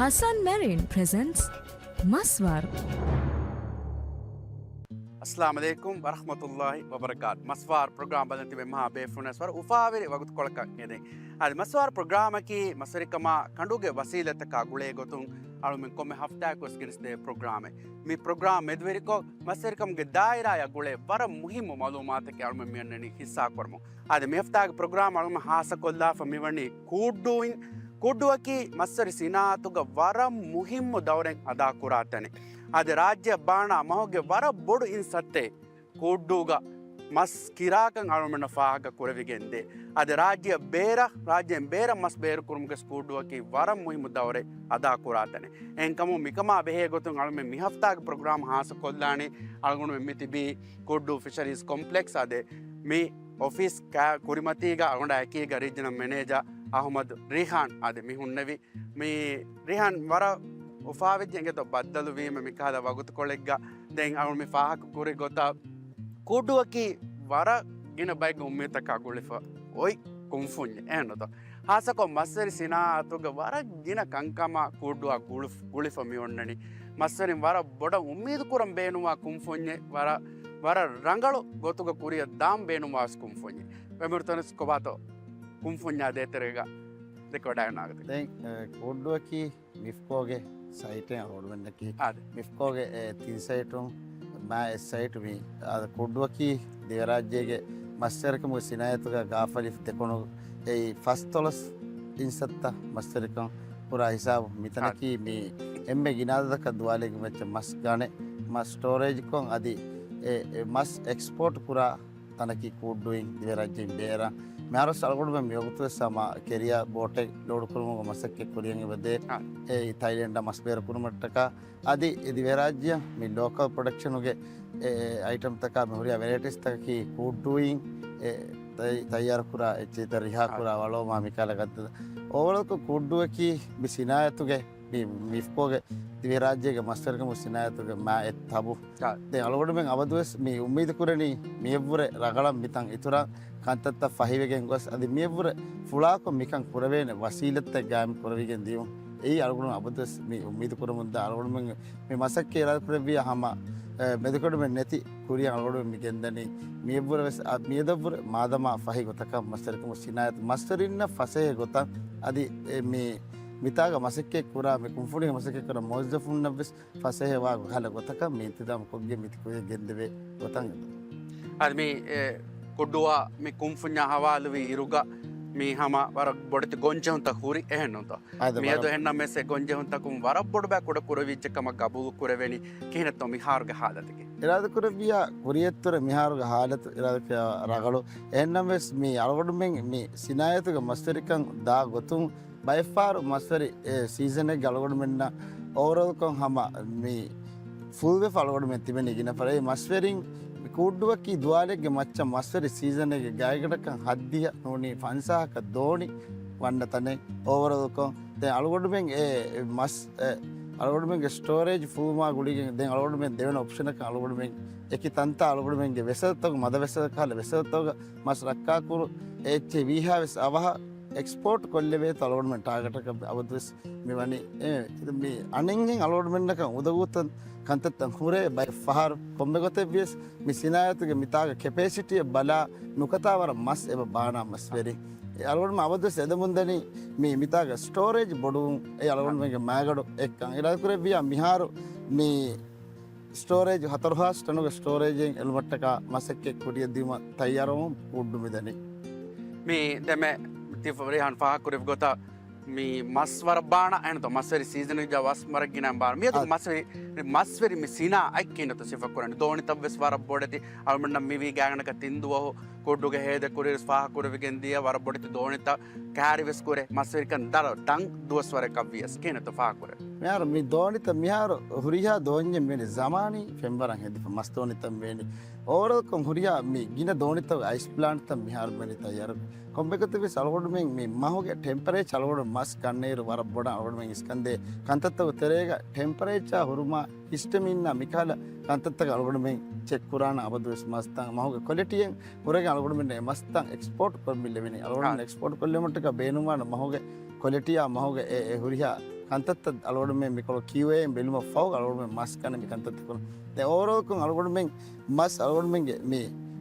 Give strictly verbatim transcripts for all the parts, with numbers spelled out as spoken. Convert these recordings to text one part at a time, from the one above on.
ހަސަން މެރިން ޕްރެޒެންޓްސް މަސްވާރު. އައްސަލާމު ޢަލައިކުމް ވަރަޙްމަތުﷲި ވަބަރަކާތު. މަސްވާރު ޕްރޮގްރާމް ބަލަން ތިބެ މަހާ ބޭފުޅުން ވަރަށް އުފާވެރި ވަގުތުކޮޅަކަށް އެދެން. އަދި މަސްވާރު ޕްރޮގްރާމަކީ މަސްވެރިކަމާ ކަނޑުގެ ވަސީލަތަކާ ގުޅޭ ގޮތުން އަޅުމެން ކޮންމެ ހަފްތާއަކުވެސް ގެނެސްދޭ ޕްރޮގްރާމެއް. މި ޕްރޮގްރާމް މެދުވެރިކޮށް، މަސްވެރިކަމުގެ ދާއިރާއަށް ގުޅޭ ވަރަށް މުހިއްމު މައުލޫމާތަކެއް އަޅުމެން މިއަންނަނީ ހިއްސާކުރަމުން. އަދި މި ހަފްތާގެ ޕްރޮގްރާމް އަޅުމެން ހާއްސަކޮށްލާފަ މިވަނީ ކޫއްޑޫއިން. ކޫއްޑޫއަކީ މަސްވެރި ސިނާއަތުގަ ވަރަށް މުހިއްމު ދައުރެއް އަދާކުރާ ތަނެއް. އަދި ރާއްޖެއަށް ބާނާ މަހުގެ ވަރަށް ބޮޑު އިން ސައްތައެއް ކޫއްޑޫގަ މަސް ކިރާކަން އަޅުމެންނަށް ފާހަގަ ކުރެވިގެން ދޭ. އަދި ރާއްޖެއަށް ބޭރަށް، ރާއްޖޭން ބޭރަށް މަސް ބޭރުކުރުމުގެ ކޫއްޑޫއަކީ ވަރަށް މުހިއްމު ދައުރެއް އަދާކުރާ ތަނެއް. އެހެންކަމުން މިކަމާ ބެހޭ ގޮތުން އަޅުމެން މި ހަފްތާގެ ޕްރޮގްރާމް ހާއްސަކޮށްލާނީ އަޅުގަނޑުމެން މި ތިބީ ކޫއްޑޫ ފިޝަރީޒް ކޮމްޕްލެކްސް އަދި މި އޮފީސް ކާ-، ކުރިމަތީގަ އަޅުގަނޑާ އެކީގަ ރީޖަނަލް މެނޭޖަރ އަޙްމަދު ރީޙާން އަދި މި ހުންނެވި. މި ރީޙާން ވަރަށް އުފާވެއްޖެ އިނގޭތޯ ބައްދަލުވީމަ މިކަހަލަ ވަގުތުކޮޅެއްގަ. ދެން އަޅު މި ފާހަގަ ކުރި ގޮތަށް ކޫއްޑޫއަކީ ވަރަށް ގިނަ ބައެއްގެ އުއްމީދުތަކާ ގުޅިފަ އޮތް ކުންފުންޏެއް. އެހެންނުތޯ؟ ހާއްސަކޮށް މަސްވެރި ސިނާއަތުގެ ވަރަށް ގިނަ ކަންކަމާ ކޫއްޑޫއާ ގުޅި-، ގުޅިފަ މި އޮންނަނީ. މަސްވެރިން ވަރަށް ބޮޑަށް އުއްމީދު ކުރަން ބޭނުންވާ ކުންފުންޏެއް، ވަރަށް، ވަރަށް ރަނގަޅު ގޮތުގަ ކުރިއަށް ދާން ބޭނުންވާ ވެސް ކުންފުންޏެއް. ވެމިރުތަނަސް ކޮބާތޯ ކުންފުންޏާ ދޭތެރޭގަ ދެކެވަޑައިގަންނަވާ ގޮތަކީ؟ ދެން، އެ، ކޫއްޑޫއަކީ މިފްކޯގެ ސައިޓެއް އަޅުގަނޑުމެންނަކީ. އާދެ. މިފްކޯގެ އެ ތިން ސައިޓުން މާ އެއް ސައިޓު މި، އާދެ، ކޫއްޑޫއަކީ ދިވެރާއްޖޭގެ މަސްވެރިކަމުގެ ސިނާއަތުގަ ގާފަލި ދެކޮނު އެއީ ފަސްދޮޅަސް އިންސައްތަ މަސްވެރިކަން ކުރާ ހިސާބު. މިތަނަކީ އާދެ. މި އެންމެ ގިނަ އަދަދަކަށް ދުވާލެއްގެ މައްޗަށް މަސް ގަނެ، މަސް ސްޓޯރޭޖްކޮށް އަދި އެ، އެ މަސް އެކްސްޕޯޓް ކުރާ ތަނަކީ ކޫއްޑޫއިން ދިވެރާއްޖެއިން ބޭރަށް. މިހާރުވެސް އަޅުގަނޑުމެން މިވަގުތުވެސް ހަމަ ކެރިއާ ބޯޓެއް ލޯޑުކުރުމުގެ މަސައްކަތް ކުރިޔަށް އެބަދޭ. އާ. އެ ތައިލެންޑަށް މަސް ބޭރުކުރުމަށްޓަކާ އަދި އެ ދިވެރާއްޖެއަށް މި ލޯކަލް ޕްރޮޑަކްޝަނުގެ އެ، އެ އައިޓަމްތަކާ މި ހުރިހާ ވެރައިޓީސްތަކަކީ ކޫއްޑޫއިން އެ ތައް-، ތައްޔާރުކުރާ އެއްޗެހިތައް ރިހާކުރާ އާ. ވަޅޯމާ މިކަހަލަ ގަދަ. އޯވަރޯލްކޮށް ކޫއްޑޫއަކީ މި ސިނާއަތުގެ މި މިފްކޯގެ ދިވެހިރާއްޖޭގެ މަސްވެރިކަމުގެ ސިނާއަތުގެ މާ އެއް ތަބު. އާ. ދެން އަޅުގަނޑުމެން އަބަދުވެސް މި އުއްމީދު ކުރަނީ މިއަށްވުރެ ރަގަޅަށް މިތަން އިތުރަށް ކަންތައްތައް ފަހިވެގެން ގޮސް، އަދި މިއަށްވުރެ ފުޅާކޮށް މިކަން ކުރެވޭނެ ވަސީލަތްތައް ގާއިމް ކުރެވިގެން ދިޔުން. އެއީ އަޅުގަނޑު އަބަދުވެސް މި އުއްމީދު ކުރަމުންދާ އަޅުގަނޑުމެން މި މަސައްކަތް އިރާދަ ކުރެއްވިޔާ ހަމަ، އެ، މެދުކެޑުމެއް ނެތި ކުރިއަށް އަޅުގަނޑުމެން މި ގެންދަނީ. މިއަށްވުރެ ވެސް، އަ، މިއަދަށްވުރެ މާދަމާ ފަހި ގޮތަކަށް މަސްވެރިކަމުގެ ސިނާއަތު މަސްވެރިންނަށް ފަސޭހަ ގޮތަށް އަދި އެ މި މިތާގަ މަސައްކަތް ކުރާ، މި ކުންފުނީގެ މަސައްކަތް ކުރާ މުވައްޒަފުންނަށް ވެސް ފަސޭހަވާ ކަހަލަ ގޮތަކަށް މި އިންތިޒާމް ކޮށްގެން މި ކުރިޔަށް ގެންދެވޭ ގޮތަށް. އަދި މި، އެ، ކުއްޑޫއާ މި ކުންފުންޏާ ހަވާލުވި އިރުގަ މި ހަމަ ވަރަށް ބޮޑެތި ގޮންޖެހުންތައް ހުރި އެހެންނުތޯ؟ އާދެ، މިއަދު ވަރަށް. އެހެންނަމަވެސް އެ ގޮންޖެހުންތަކުން ވަރަށް ބޮޑު ބައެއް ކުޑަ ކުރެވިއްޖެ ކަމަށް ގަބޫލު ކުރެވެނީ. ކިހިނެއްތޯ މިހާރުގެ ހާލަތަކީ؟ އިރާދަކުރެއްވިޔާ ކުރިއަށްތުރެ މިހާރުގެ ހާލަތު އިރާދަކުރެއްވިޔާ ރަގަޅު. އެހެންނަމަވެސް މި އަޅުގަނޑުމެން މި ސިނާއަތުގެ މަސްވެރިކަން ދާ ގޮތުން ބައެއްފަހަރު މަސްވެރި، އެ، ސީޒަނެއްގަ އަޅުގަނޑުމެންނަށް އޯވަރޯލްކޮށް ހަމަ މި ފުލްވެފަ އަޅުގަނޑުމެން ތިބެނީ ގިނަ ފަރެއް. މަސްވެރިން މި ކޫއްޑޫއަކީ ދުވާލެއްގެ މައްޗަށް މަސްވެރި ސީޒަނެއްގެ ގާތްގަނޑަކަށް ހައްދިހަ ނޫނީ ފަންސާހަކަށް ދޯނި ވަންނަ ތަނެއް އޯވަރޯލްކޮށް. ދެން އަޅުގަނޑުމެން އެ މަސް، އެ އަޅުގަނޑުމެންގެ ސްޓޯރޭޖް ފުލުމާ ގުޅިގެން ދެން އަޅުގަނޑުމެން ދެވެނި އޮޕްޝަނަކަށް އަޅުގަނޑުމެން އެކި ތަންތާ އަޅުގަނޑުމެންގެ ވެސަލްތަކު، މަދަ ވެސަލް ކަހަލަ ވެސަލްތަކުގަ މަސް ރައްކާކުރު އެއްޗެއް ވީހާވެސް އަވަހަށް އެކްސްޕޯޓް ކޮށްލެވޭތޯ އަޅުގަނޑުމެން ޓާގެޓަކަށް އަބަދުވެސް މި ވަނީ. އެ، މި އަނެއްހެން އަޅުގަނޑުމެންނަކަށް އުނދަގޫތައް ކަންތައްތައް ހުރޭ ބައެއް ފަހަރު ކޮންމެ ގޮތެއްވިޔަސް މި ސިނާއަތުގެ މިތާގެ ކެޕޭސިޓީއަށް ބަލާ ނުކަތާ ވަރަށް މަސް އެބަ ބާނާ މަސްވެރިން. އެ އަޅުގަނޑުމެން އަބަދުވެސް އެދެމުންދަނީ މި މިތާގެ ސްޓޯރޭޖް ބޮޑުވުން އެ އަޅުގަނޑުމެންގެ މާގަނޑު އެއްކަން. އިރާދަކުރެއްވިޔާ މިހާރު މި ސްޓޯރޭޖް ހަތަރު ހާސް ޓަނުގެ ސްޓޯރޭޖެއް އެޅުމަށްޓަކާ މަސައްކަތް ކުރިއަށް ދިއުމަށް ތައްޔާރުވަމުން ކުއްޑު މިދަނީ. މި ދެމެ ތި ރީހާން ފާހަގަކުރެއްވި ގޮތަށް މި މަސް ވަރަށް ބާނާ އެހެންތޯ؟ މަސްވެރި ސީޒަން ވިއްޔާ ވަސް ވަރަށް ގިނަ ބާނާ. މިއަދު އާ. މަސްވެރި، މަސްވެރި މި ސިނާ އަތްކިނަތު ސިފަ ކުރަން ދޯނިތައް ވެސް ވަރަށް ބޮޑެތި. އަޅުމެންނަށް މިވީ ގާތްގަނޑަކަށް ތިން ދުވަހު ކުއްޑުގެ ހޭދަ ކުރި ވެސް ފާހަގަކުރެވިގެން ދިޔަ ވަރަށް ބޮޑެތި ދޯނިތައް ކާރި ވެސް ކުރޭ. މަސްވެރިކަން ދަރަ ތަން ދުވަސްވަރަކަށް ވިޔަސް ކިހިނެއްތޯ ފާހަގަކުރެވޭ؟ މިހާރު މި ދޯނިތައް މިހާރު ހުރިހާ ދޯންޏެއް މިވެނި ޒަމާނީ ފެންވަރަށް ހެދިފަ މަސް ދޯނިތައް މިވެނި. އޯވަރޯލްކޮށް ހުރިހާ މި ގިނަ ދޯނިތައް އައިސް ޕްލާންޓްތައް މިހާރު މިވެނި ތައްޔާރު. ކޮންމެ ގޮތެއް ވެސް އަޅުގަނޑުމެން މި މަހުގެ ޓެމްޕަރޭޗަރ އަޅުގަނޑު މަސް ގަންނައިރު ވަރަށް ބޮޑަށް އަޅުގަނޑުމެން އިސްކަންދޭ ކަންތައްތަކުގެ ތެރޭގަ ޓެމްޕަރޭޗާ ހުރުމާ ހިސްޓަމިންނާ މިކަހަލަ ކަންތައްތަކަށް އަޅުގަނޑުމެން ޗެކް ކުރާނަ އަބަދުވެސް މަސްތައް މަހުގެ ކޮލިޓީއެއް ހުރެގެން އަޅުގަނޑުމެން އެ މަސްތައް އެކްސްޕޯޓް ކޮށްމި ލެވެނީ. އަޅުގަނޑުމެން އާ. އެކްސްޕޯޓް ކޮށްލެވުމަށްޓަކާ ބޭނުންވާނެ މަހުގެ ކޮލިޓީއާ މަހުގެ އެ، އެ ހުރިހާ ކަންތައްތައް އަޅުގަނޑުމެން މިކޮޅު ކިއުއޭއިން ބެލުމަށްފަހު އަޅުގަނޑުމެން މަސް ގަނެ މި ކަންތައްތައް ކުރަން. ދެން އޯވަރޯލްކޮށް އަޅުގަނޑުމެން މަސް އަޅުގަނޑުމެންގެ މި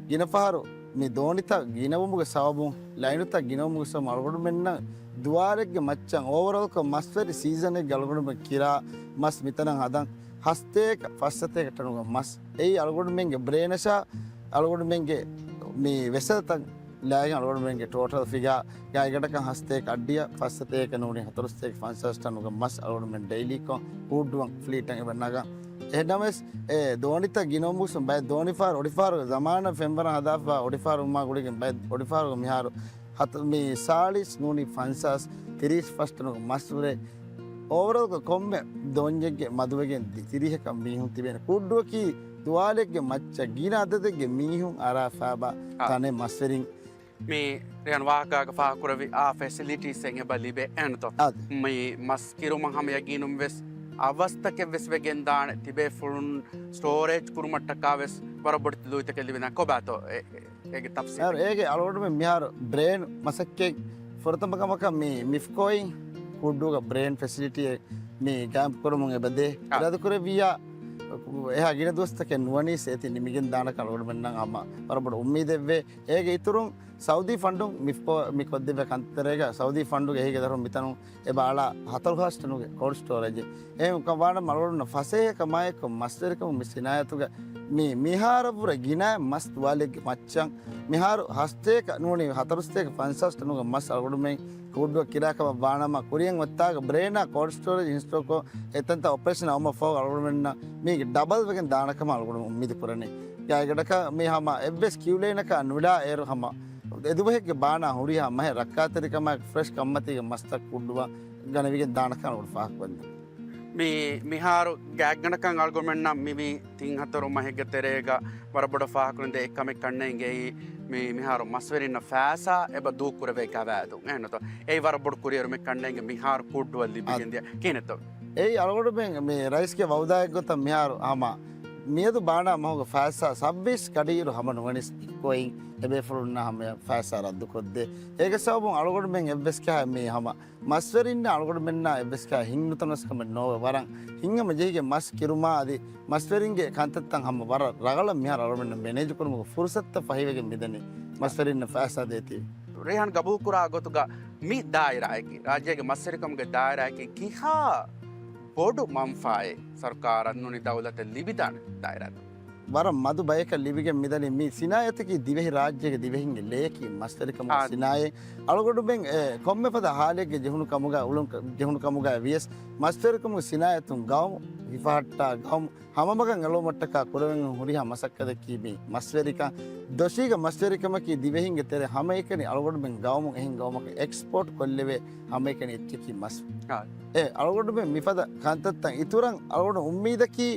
ގިނަ ފަހަރު މި ދޯނިތައް ގިނަވުމުގެ ސަބަބުން، ލައިނުތައް ގިނަވުމުގެ ސަބަބުން އަޅުގަނޑުމެންނަށް ދުވާލެއްގެ މައްޗަށް އޯވަރޯލްކޮށް މަސްވެރި ސީޒަނެއްގެ އަޅުގަނޑުމެން ކިރާ މަސް މިތަނަށް ހަދަން ހަސަތޭކަ ފަސްސަތޭކަ ޓަނުގެ މަސް. އެއީ އަޅުގަނޑުމެންގެ ބްރޭނަށާ އަޅުގަނޑުމެންގެ މި ވެސަލްތައް ލާގެން އަޅުގަނޑުމެންގެ ޓޯޓަލް ފިގާ ގާތްގަނޑަކަށް ހަސަތޭކަ އައްޑިހަ ފަސްސަތޭކަ ނޫނީ ހަތަރުސަތޭކަ ފަންސާސް ޓަނުގެ މަސް އަޅުގަނޑުމެން ޑެއިލީކޮށް ކޫއްޑުވަން ފްލީޓަށް އެބަ ނަގަން. އެހެންނަމަވެސް، އެ ދޯނިތައް ގިނަވުމުގެ ސަބަބުން ބައެއް ދޯނިފަހަރު އޮޑިފަހަރު ޒަމާނަށް ފެންވަރަށް ހަދާފަ އޮޑިފަހަރު ވުމާ ގުޅިގެން ބައެއް އޮޑިފަހަރު މިހާރު ހަތަ-، މި ސާޅީސް ނޫނީ ފަންސާސް، ތިރީސް ފަސް ޓަނުގެ މަސް ހުރޭ. އޯވަރޯލްގެ ކޮންމެ ދޯންޏެއްގެ މަދުވެގެން ދި-، ތިރީހަކަށް މީހުން ތިބޭނެ. ކޫއްޑުއަކީ ދުވާލެއްގެ މައްޗަށް ގިނަ އަދަދެއްގެ މީހުން އަރާ ފާބާ އާ. ތަނެއް މަސްވެރިން. މި ރޭހަން ވާހަކައިގަ ފާހަގަކުރެއްވި އާ ފެސިލިޓީސް އެބަ ލިބޭ އެހެންތޯ؟ އާދެ. މި މަސް ކިރުމަށް ހަމަ ޔަގީނުން ވެސް އަވަސްތަކެއް ވެސް ވެގެން ދާނެ. ތިބޭފުޅުން ސްޓޯރޭޖް ކުރުމަށްޓަކާ ވެސް ވަރަށް ބޮޑެތި ލުއިތަކެއް ލިބިދާނެ. ކޮބާތޯ އެ-، އެ-، އޭގެ ތަފްސީލް؟ އޭގެ އަޅުގަނޑުމެން މިހާރު ބްރޭން މަސައްކަތް ފުރަތަމަ ކަމަކަށް މި މިފްކޯއިން ކޫއްޑޫގަ ބްރޭން ފެސިލިޓީއެއް މި ގާމް ކުރަމުން އެބަދޭ. އާ. އިރާދަކުރެއްވިއްޔާ އެހާ ގިނަ ދުވަސްތަކެއް ނުވަނީސް އޭތި ނިމިގެން ދާނަކަން އަޅުގަނޑުމެންނަށް ހަމަ ވަރަށް ބޮޑު އުއްމީދެއްވޭ. އޭގެ އިތުރުން ސައުދީ ފަންޑުން މިފްކޯ މި ކޮށްދެއްވި ކަންތައްތެރޭގަ ސައުދީ ފަންޑުގެ އެހީގެ ދަށުން މިތަނުން އެބަ އަޅާ ހަތަރުހާސް ޓަނުގެ ކޯލްޑް ސްޓޯރޭޖެއް. އެހެންކަމުން ވާނަމަ އަޅުގަނޑުމެންނަށް ފަސޭހަކަމާއެކު މަސްވެރިކަމުން މި ސިނާއަތުގަ މި މިހާރަށްވުރެ ގިނަ މަސް ދުވާލެއްގެ މައްޗަށް މިހާރު ހަސަތޭކަ ނޫނީ ހަތަރުސަތޭކަ ފަންސާސް ޓަނުގެ މަސް އަޅުގަނޑުމެން ކޫއްޑުއަށް ކިރާކަމަށް ވާނަމަ، ކުރިއަށް އޮތްތާގަ ބްރޭނާ ކޯލްޑް ސްޓޯރޭޖް އިންސްޓޯލްކޮށް އެތަންތަން އޮޕަރޭޝަން އައުމަށްފަހު އަޅުގަނޑުމެންނަށް މީގެ ޑަބަލް ވެގެން ދާނަކަމަށް އަޅުގަނޑު އުއްމީދު ކުރަނީ. ގާތްގަނޑަކަށް މި ހަމަ އެއްވެސް ކިއުލައިނަކާ ނުލާ އޭރު ހަމަ އެދުވަހެއްގެ ބާނާ ހުރިހާ މަހެއް ރައްކާތެރިކަމާއެކު ފްރެޝް ކަންމަތީގެ މަސްތައް ކުއްޑުވަން ގަނެވިގެން ދާނަކަން އަޅުގަނޑު ފާހަގަކޮށްދޭ. މި މިހާރު ގާތްގަނޑަކަށް އަޅުގަނޑުމެންނަށް މި މި ތިން ހަތަރު މަހެއްގެ ތެރޭގަ ވަރަށް ބޮޑަށް ފާހަގަކުރަން ދޭ އެއްކަމެއް ކަންނޭނގެ މި މިހާރު މަސްވެރިންނަށް ފައިސާ އެބަ ދޫކުރެވޭ ގަވާއިދު. އެހެންތޯ؟ އެއީ ވަރަށް ބޮޑު ކުރިއެރުމެއް ކަންނޭނގެ މިހާރު ކޫއްޑުވަން ލިބިގެން ދިޔަ. ކިހިނެއްތޯ؟ އެއީ އަޅުގަނޑުމެން މި ރައީސްގެ ވައުދާއެއްގޮތަށް މިހާރު ހަމަ މިއަދު ބާނާ މަހުގެ ފައިސާ ސައްބީސް ގަޑިއިރު ހަމަ ނުވަނީސް ކޮއިން އެބޭފުޅުންނާ ހަމަ ފައިސާ ރައްދުކޮށްދޭ. އޭގެ ސަބަބުން އަޅުގަނޑުމެން އެއްވެސް ކަހަ މި ހަމަ މަސްވެރިންނާ އަޅުގަނޑުމެންނާ އެއްވެސް ކަހަ ހިތްނުތަނަވަސްކަމެއް ނޯވެ ވަރަށް ހިތްހަމަ ޖެހިގެން މަސް ކިރުމާ އަދި މަސްވެރިންގެ ކަންތައްތައް ހަމަ ވަރަށް ރަގަޅަށް މިހާރު އަޅުގަނޑުމެން މެނޭޖް ކުރުމުގެ ފުރުސަތުތައް ފަހިވެގެން މިދަނީ މަސްވެރިންނަށް ފައިސާ ދޭތީ. ރޭހަން ގަބޫލުކުރާ ގޮތުގަ މި ދާއިރާއަކީ، ރާއްޖޭގެ މަސްވެރިކަމުގެ ދާއިރާއަކީ ކިހާ ބޮޑު މަންފާއެއް ސަރުކާރަށް ނޫނީ ދައުލަތަށް ލިބިދާނެ ދާއިރާތައް؟ ވަރަށް މަދު ބަޔަކަށް ލިބިގެން މިދަނީ މި ސިނާއަތަކީ ދިވެހި ރާއްޖޭގެ ދިވެހިންގެ ލެޔަކީ މަސްވެރިކަމުގެ އާ. ސިނާއަތް. އަޅުގަނޑުމެން، އެ، ކޮންމެ ފަދަ ހާލެއްގެ ޖެހުނު ކަމުގަ އުޅުން ކަ-، ޖެހުނު ކަމުގަ ވިޔަސް މަސްވެރިކަމުގެ ސިނާއަތުން ގައުމު ހިފަހައްޓާ ގައުމު ހަމަމަގަށް އެޅުމަށްޓަކާ ކުރެވެން ހުރިހާ މަސައްކަތަކީ މި މަސްވެރިކަން. ދޮށީގަ މަސްވެރިކަމަކީ ދިވެހިންގެ ތެރެ ހަމައެކަނި އަޅުގަނޑުމެން ގައުމު އެހެން ގައުމަކަށް އެކްސްޕޯޓް ކޮށްލެވޭ ހަމައެކަނި އެއްޗަކީ މަސް. އާ. އެ އަޅުގަނޑުމެން މިފަދަ ކަންތައްތައް އިތުރަށް އަޅުގަނޑު އުއްމީދަކީ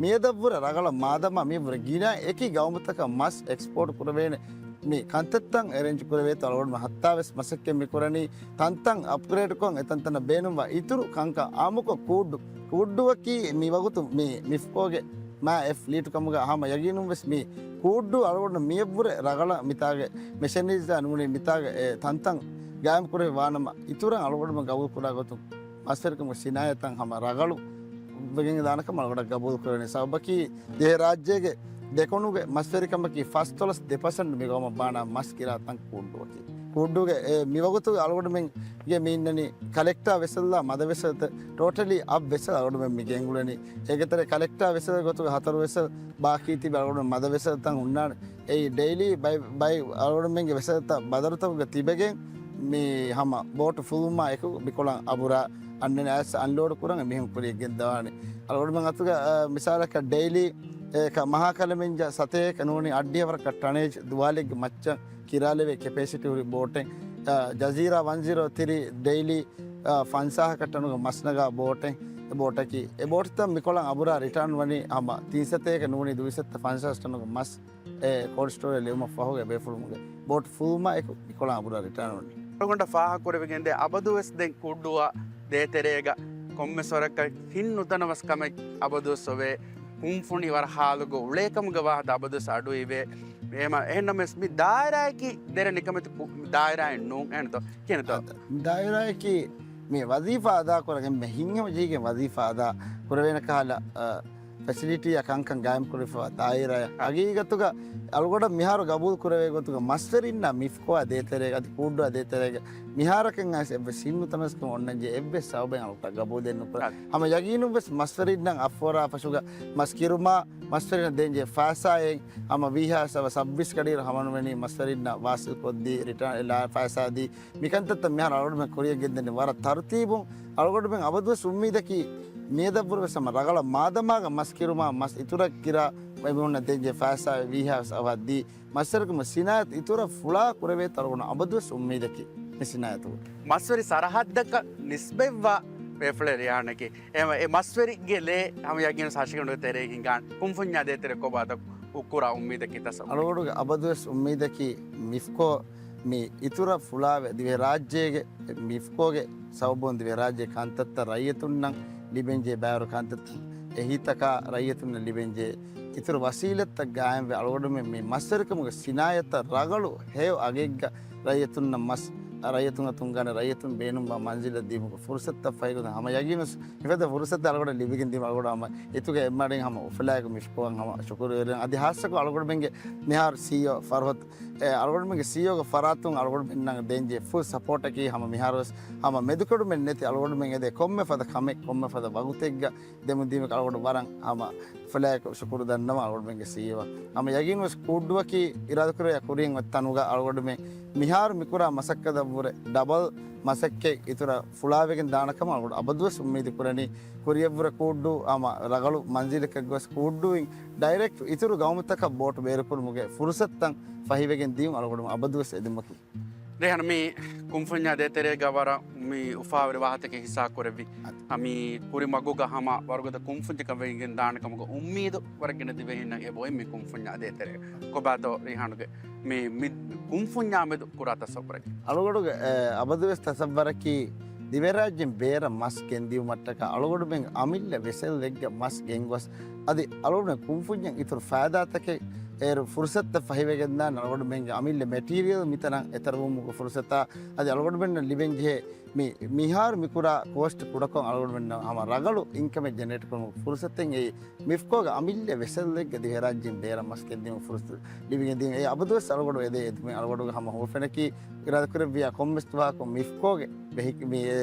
މިއަދަށްވުރެ ރަގަޅަށް މާދަމާ މިއަށްވުރެ ގިނަ އެކި ގައުމުތަކަށް މަސް އެކްސްޕޯޓް ކުރެވޭނެ މި ކަންތައްތައް އެރޭންޖް ކުރެވޭތޯ އަޅުގަނޑުމެން ހައްތާވެސް މަސައްކަތް މި ކުރަނީ. ތަންތަން އަޕްގްރޭޑްކޮށް އެތަންތަނަށް ބޭނުންވާ އިތުރު ކަންކަން އާއްމުކޮށް ކޫއްޑު، ކޫއްޑުއަކީ މި ވަގުތު މި މިފްކޯގެ މާ އެ ފްލީޓު ކަމުގަ ހަމަ ޔަގީނުންވެސް މި ކޫއްޑު އަޅުގަނޑު މިއަށްވުރެ ރަގަޅަށް މިތާގެ މެޝަނަރީޒާ ނޫނީ މިތާގެ އެ ތަންތަން ގާއިމް ކުރެވި ވާނަމަ، އިތުރަށް އަޅުގަނޑުމެން ގަބޫލު ކުރާ ގޮތުން މަސްވެރިކަމުގެ ސިނާއަތަށް ހަމަ ރަގަޅު ވެގެން ދާނަކަމަށް އަޅުގަނޑަށް ގަބޫލު ކުރެވެނީ. ސަބަބަކީ ދިވެހި ރާއްޖޭގެ ދެކުނުގެ މަސްވެރިކަމަކީ ފަސްދޮޅަސް ދެ ޕަސެންޓް މި ގައުމަށް ބާނާ މަސް ކިރާތަން ކޫއްޑުއަކީ. ކޫއްޑުގެ އެ މިވަގުތު އަޅުގަނޑުމެންގެ މި އިންނަނީ ކަލެކްޓާ ވެސަލްއާ މަދަ ވެސަލްތައް ޓޯޓަލީ އަށް ވެސަލް އަޅުގަނޑުމެން މި ގެންގުޅެނީ. އޭގެ ތެރޭ ކަލެކްޓާ ވެސަލް ގޮތުގަ ހަތަރު ވެސަލް ބާކީ ތިބި އަޅުގަނޑު މަދަ ވެސަލްތައް ހުންނާނެ. އެއީ ޑެއިލީ ބައި، ބައި އަޅުގަނޑުމެންގެ ވެސަލްތައް ބަދަރުތަކުގަ ތިބެގެން މި ހަމަ ބޯޓު ފުލުމާ އެކު މިކޮޅަށް އަބުރާ އަންނަނި އައިސް އަންލޯޑް ކުރަން މިހެން ކުރިއަށް ގެންދަވާނެ. އަޅުގަނޑުމެން އަތުގަ، އަ، މިސާލަކަށް ޑެއިލީ، އެ، ކަ-، މަހާ ކަލަމެންޖަ ސަތޭކަ ނޫނީ އައްޑިހަވަރަކަށް ޓަނޭޖް ދުވާލެއްގެ މައްޗަށް ކިރާލެވޭ ކެޕޭސިޓީ ހުރި ބޯޓެއް، އަ، ޖަޒީރާ ވަން ޒީރޯ ތްރީ ޑެއިލީ، އަ، ފަންސާހަކަށް ޓަނުގެ މަސް ނަގާ ބޯޓެއް، އެ ބޯޓަކީ. އެ ބޯޓުތައް މިކޮޅަށް އަބުރާ ރިޓާން ވަނީ ހަމަ ތިން ސަތޭކަ ނޫނީ ދުވިސައްތަ ފަންސާސް ޓަނުގެ މަސް އެ ކޯލްޑް ސްޓޯރޭ ލިޔުމަށް ފަހުގެ ބޭފުޅުމުގެ ބޯޓް ފުލުމާ އެކު މިކޮޅާ ބުރާ ރިޓާން ވަނީ. އަޅުގަނޑަށް ފާހަގަކުރެވިގެންދޭ އަބަދުވެސް ދެން ކުއްޑުއަށް ދޭތެރޭގަ ކޮންމެސް ވަރަކަށް ހިތް ނުތަނަވަސް ކަމެއް އަބަދުވެސް އޮވޭ. ކުންފުނި ވަރަށް ހާލުގަ އުޅޭކަމުގެ ވާހަކަ އަބަދުވެސް އަޑު އިވޭ. އެހެމަ-، އެހެންނަމަވެސް މި ދާއިރާއަކީ ދެރަ ނިކަމެތި ކު-، ދާއިރާއެއް ނޫން. އެހެންތޯ؟ ކިހިނެއްތޯ؟ އަދަ، ދާއިރާއަކީ މި ވަޒީފާ އަދާކުރަން އެންމެ ހިތްހަމަޖެހިގެން ވަޒީފާ އަދާ ކުރެވޭނެ ކަހަލަ، އަ، ފެސިލިޓީއަށް ކަންކަން ގާއިމްކުރެވިފައިވާ ދާއިރާއެއް. ހަގީގަތުގަ އަޅުގަނޑަށް މިހާރު ގަބޫލު ކުރެވޭ ގޮތުގަ މަސްވެރިންނާ މިފްކޯއާ ދޭތެރޭގަ އަދި ކޫއްޑުއާ ދޭތެރޭގަ މިހާރަކަށް އައިސް އެއްވެސް ހިތްނުތަނަވަސްކަމެއް އޮންނަންޖެހޭ އެއްވެސް ސަބަބެއް އަޅުގަނޑަށް ގަބޫލެއް ނުކުރޭ. އަދި. ހަމަ ޔަގީނުން ވެސް މަސްވެރިންނަށް އައްފޯރާ ފަށުގަ މަސް ކިރުމާ، މަސްވެރިންނަށް ދޭންޖެހޭ ފައިސާއެއް ހަމަ ވީހާ ސަބަ ސައްބީސް ގަޑިއިރު ހަމަނުވެނީ މަސްވެރިންނަށް ވާސިލް ކޮށްދީ ރިޓާ-، އެ، ލާ-، ފައިސާ ދީ މިކަންތައްތައް މިހާރު އަޅުގަނޑުމެން ކުރިޔަށް ގެންދަނީ ވަރަށް ތަރުތީބުން. އަޅުގަނޑުމެން އަބަދުވެސް އުއްމީދަކީ މިއަދަށްވުރެ ވެސް ހަމަ ރަގަޅަށް މާދަމާގަ މަސް ކިރުމާ، މަސް އިތުރަށް ކިރާ އެމީހުންނަށް ދޭންޖެހޭ ފައިސާ ވީހާ ސަބަ ދީ މަސްވެރިކަމުގެ ސިނާއަތު އިތުރަށް ފުޅާ ކުރެވޭތޯ އަޅުގަނޑު އަބަދުވެސް އުއްމީދަކީ މި ސިނާއަތުގަ. މަސްވެރި ސަރަހައްދަކަށް ނިސްބަތްވާ ބޭފުޅެއް ރިޔާނަކީ އެ، އެ މަސްވެރިގެ ލޭ ހަމަ ޔަގީނު ހަށިގަނޑުގެ ތެރޭ ހިނގާނެ. ކުންފުންޏާ ދޭތެރޭ ކޮބާތޯ ކުރާ އުއްމީދަކީ ތަސައްވުރު. އަޅުގަނޑުގެ އަބަދުވެސް އުއްމީދަކީ މިފްކޯ މި އިތުރަށް ފުޅާވެ ދިވެހިރާއްޖޭގެ މިފްކޯގެ ސަބަބުން ދިވެހިރާއްޖޭ ކަންތައްތައް ރައްޔިތުންނަށް ލިބެންޖެހޭ ބައިވަރު ކަންތައްތައް އެހީތަކާ ރައްޔިތުންނަށް ލިބެންޖެހޭ އިތުރު ވަސީލަތްތައް ގާއިމްވެ އަޅުގަނޑުމެން މި މަސްވެރިކަމުގެ ސިނާއަތަށް ރަގަޅު ހެޔޮ އަގެއްގަ ރައްޔިތުންނަށް މަސް، ރައްޔިތުންގެ ތުންގާނެ ރައްޔިތުން ބޭނުންވާ މަންޒިލަށް ދީމުގެ ފުރުސަތުތައް ފަހިގަދަ ހަމަ ޔަގީނު މިފަދަ ފުރުސަތެއް އަޅުގަނޑަށް ލިބިގެން ދީމަ އަޅުގަނޑު ހަމަ އިތުގެ އެއްމާޑިން ހަމަ އުފަލާއެކު މިފްކޯއަށް ހަމަ ޝުކުރުވެރިވެން. އަދި ހާއްސަކޮށް އަޅުގަނޑުމެންގެ މިހާރު ސީއީއޯ ފަރުހަތު، އެ، އަޅުގަނޑުމެންގެ ސީއީއޯގެ ފަރާތުން އަޅުގަނޑުމެންނަށް ދޭންޖެހޭ ފުލް ސަޕޯޓަކީ ހަމަ މިހާރުވެސް ހަމަ މެދުކެޑުމެއް ނެތި އަޅުގަނޑުމެން އެދޭ ކޮންމެ ފަދަ ކަމެއް ކޮންމެ ފަދަ ވަގުތެއްގަ ދެމުންދީމަކަށް އަޅުގަނޑު ވަރަށް ހަމަ އުފަލާއެކު ޝުކުރު ދަންނަވަން އަޅުގަނޑުމެންގެ ސީއީއޯއަށް. ހަމަ ޔަގީންވެސް ކޫއްޑުއަކީ އިރާދަކުރެއްވިއްޔާ ކުރިން އޮތް ތަނުގަ އަޅުގަނޑުމެން މިހާރު މިކުރާ މަސައްކަތަށްވުރެ ޑަބަލް މަސައްކަތް އިތުރަށް ފުޅާވެގެން ދާނެ ކަމަށް އަޅުގަނޑު އަބަދުވެސް އުއްމީދު ކުރަނީ. ކުރިޔަށްވުރެ ކޫއްޑު ހަމަ ރަގަޅު މަންޒިލަކަށް ގޮސް ކޫއްޑުއިން ޑައިރެކްޓް އިތުރު ގައުމުތަކަށް ބޯޓު ބޭރުކުރުމުގެ ފުރުސަތުތައް ފަހިވެގެން ދިޔުން އަޅުގަނޑު އަބަދުވެސް އެދުމަކީ. ރޭހަން، މި ކުންފުންޏާ ދޭތެރޭގަ ވަރަށް މި އުފާވެރި ވާހަކަތަކެއް ހިއްސާ ކުރެއްވި. އަދި. މި ކުރި މަގުގަ ހަމަ ވަރުގަދަ ކުންފުންޏަކަށް ވެގެން ދާނެ ކަމުގެ އުއްމީދު ވަރަށް ގިނަ ދިވެހިންނަށް އެބައޮތް މި ކުންފުންޏާ ދޭތެރޭ. ކޮބާތޯ ރޭހާނުގެ މި، މި ކުންފުންޏާ މެދު ކުރާ ތަސައްވަރަކީ؟ އަޅުގަނޑުގެ، އެ، އަބަދުވެސް ތަސައްވަރަކީ ދިވެހިރާއްޖެއިން ބޭރަށް މަސް ގެންދިއުމަށްޓަކާ އަޅުގަނޑުމެން އަމިއްލަ ވެސަލް ވެއްގަ މަސް ގެންގޮސް އަދި އަޅުގަނޑުމެން ކުންފުންޏަށް އިތުރު ފައިދާތަކެއް އޭރު ފުރުސަތުތައް ފަހިވެގެންދާން އަޅުގަނޑުމެންގެ އަމިއްލަ މެޓީރިއަލް މިތަނަށް އެތަރުވުމުގެ ފުރުސަތާ އަދި އަޅުގަނޑުމެންނަށް ލިބެންޖެހޭ މި، މިހާރު މިކުރާ ކޯސްޓް ކުޑަކޮށް އަޅުގަނޑުމެންނަށް ހަމަ ރަގަޅު އިންކަމެއް ޖެނެރޭޓް ކުރުމުގެ ފުރުސަތެއް އެއީ މިފްކޯގެ އަމިއްލަ ވެސަލްއެއްގަ ދިވެހިރާއްޖެއިން ބޭރަށް މަސް ގެންދިއުމުގެ ފުރުސަތު ލިބިގެންދިޔުން. އެއީ އަބަދުވެސް އަޅުގަނޑު އެދޭ އެދުމެއް އަޅުގަނޑުގެ ހަމަ ހުވަފެނަކީ އިރާދަކުރެއްވިޔާ ކޮންމެސް ދުވަހަކު މިފްކޯގެ ބެހި-، މި، އެ،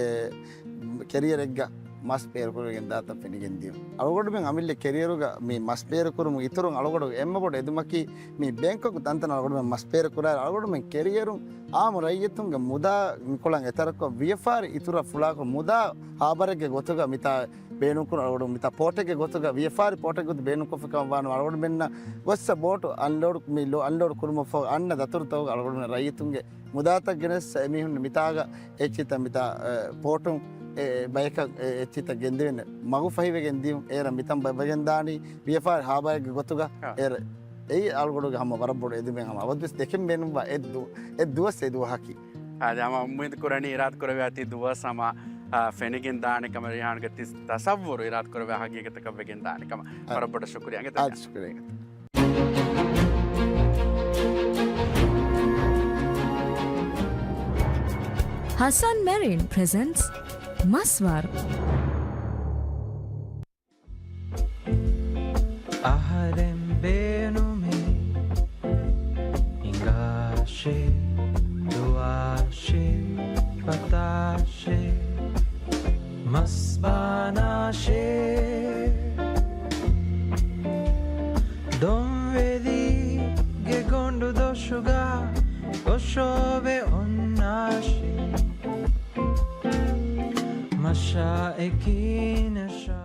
ކެރިއަރެއްގަ މަސް ބޭރުކުރެވިގެން ދާތަން ފެނިގެން ދިޔުން. އަޅުގަނޑުމެން އަމިއްލަ ކެރިއަރުގަ މި މަސް ބޭރުކުރުމުގެ އިތުރުން އަޅުގަނޑުގެ އެންމެ ބޮޑު އެދުމަކީ މި ބޭންކޮށް ތަންތަނަށް އަޅުގަނޑުމެން މަސް ބޭރުކުރާއިރު އަޅުގަނޑުމެން ކެރިއަރުން އާއްމު ރައްޔިތުންގެ މުދާ މިކޮޅަށް އެތަރަކޮށް ވިޔަފާރި އިތުރަށް ފުޅާކޮށް މުދާ ހާބަރެއްގެ ގޮތުގަ މިތާ ބޭނުންކުރުން އަޅުގަނޑު މިތާ ޕޯޓެއްގެ ގޮތުގަ ވިޔަފާރި ޕޯޓެއްގެ ގޮތު ބޭނުންކޮށްފިކަމަށް ވާނަމަ އަޅުގަނޑުމެންނަށް ގޮއްސަ ބޯޓު އަންލޯޑް، މި ލޯ-، އަންލޯޑް ކުރުމަށްފަހު އަންނަ ދަތުރުތަކުގަ އަޅުގަނޑުމެން ރައްޔިތުންގެ މުދާތައް ގެނެސް އެމީހުން މިތާގަ އެއްޗިތައް މިތާ، އެ، ޕޯޓުން އެ، އެ، ބަޔަކަށް އެ، އެއްޗިތައް ގެންދެވެން މަގު ފަހިވެގެން ދިޔުން. އޭރަށް މިތަން ބައްވަގެން ދާނީ ވިޔަފާރި ހާބައެއްގެ ގޮތުގަ. އާ. އޭރަށް އެއީ އަޅުގަނޑުގެ ހަމަ ވަރަށް ބޮޑު އެދުމެއް ހަމަ އަބަދުވެސް ދެކެން ބޭނުންވާ އެއް ދު-، އެއް ދުވަސް އެ ދުވަހަކީ. އާދެ، ހަމަ އުއްމީދު ކުރަނީ އިރާދަ ކުރެވޭ އަތި ދުވަސް ހަމަ، އާ، ފެނިގެން ދާނެ ކަމަށް ރިހާންގެ ތި ތަސައްވުރު އިރާދަ ކުރެވޭ ހަގީގަތަކަށް ވެގެން ދާނެ ކަމަށް. އާ. ވަރަށް ބޮޑަށް ޝުކުރިއްޔާ. އާ، ޝުކުރިއްޔާ. ހަސަން މެރިން ޕްރެޒެންޓްސް މަސްވަރު. އަހަރެން ބޭނުމެއް ހިނގާށޭ، ދުވާށޭ، ފަތާށޭ، މަސްބާނާށޭ. ދޮންވެލީގެ ގޮނޑު ދޮށުގަ އޮށޯވެ އޮންނާށޭ. މަށާ އެކީ ނަށާ.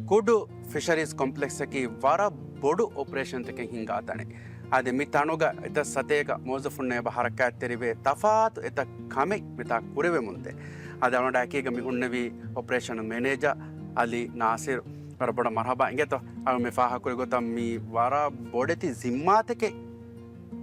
ކުޑު ފިޝަރީޒް ކޮމްޕްލެކްސްއަކީ ވަރަށް ބޮޑު އޮޕަރޭޝަންތަކެއް ހިންގާ ތަނެއް. އަދި މި ތަނުގަ އެތައް ސަތޭކަ މުވައްޒަފުންނޭ އެބަ ހަރަކާތްތެރިވޭ ތަފާތު އެތައް ކަމެއް މިތާ ކުރެވެމުންދޭ. އަދި އަޅުގަނޑާ އެކީގަ މި ހުންނެވީ އޮޕަރޭޝަނަލް މެނޭޖަރ އަލީ ނާސިރު. ވަރަށް ބޮޑަށް މަރުޙަބާ އިނގޭތޯ. އަޅު މި ފާހަގަކުރި ގޮތަށް މީ ވަރަށް ބޮޑެތި ޒިންމާތަކެއް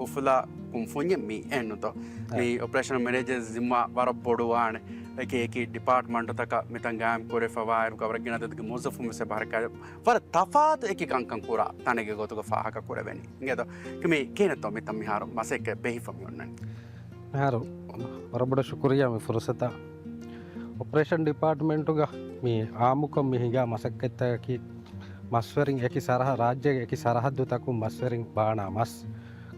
އުފުލާ ކުންފުންޏެއް މީ އެހެންނުތޯ. މި އޮޕަރޭޝަނަލް މެނޭޖަރ ޒިންމާ ވަރަށް ބޮޑުވާނެ. އެކި އެކި ޑިޕާޓްމަންޓުތަކަށް މިތަން ގާއިމް ކުރެފަވާއިރު ވަރަށް ގިނަ އަދަދުގެ މުވައްޒަފުން ވެސް އެބަ ހަރަކާތް ވަރަށް ތަފާތު އެކި ކަންކަން ކުރާ ތަނެއްގެ ގޮތުގަ ފާހަގަ ކުރެވެނީ. އިނގޭތޯ؟ މި ކިހިނެއްތޯ މިތަން މިހާރު މަސައްކަތް ބެހިފަ މި އޮންނަނީ؟ މިހާރު ވަރަށް ބޮޑަށް ޝުކުރިއްޔާ މި ފުރުސަތަށް. އޮޕަރޭޝަން ޑިޕާޓްމަންޓުގަ މި އާއްމުކޮށް މި ހިނގާ މަސައްކަތްތަކަކީ މަސްވެރިން އެކި ސަރަހަ-، ރާއްޖޭގެ އެކި ސަރަހައްދުތަކުން މަސްވެރިން ބާނާ މަސް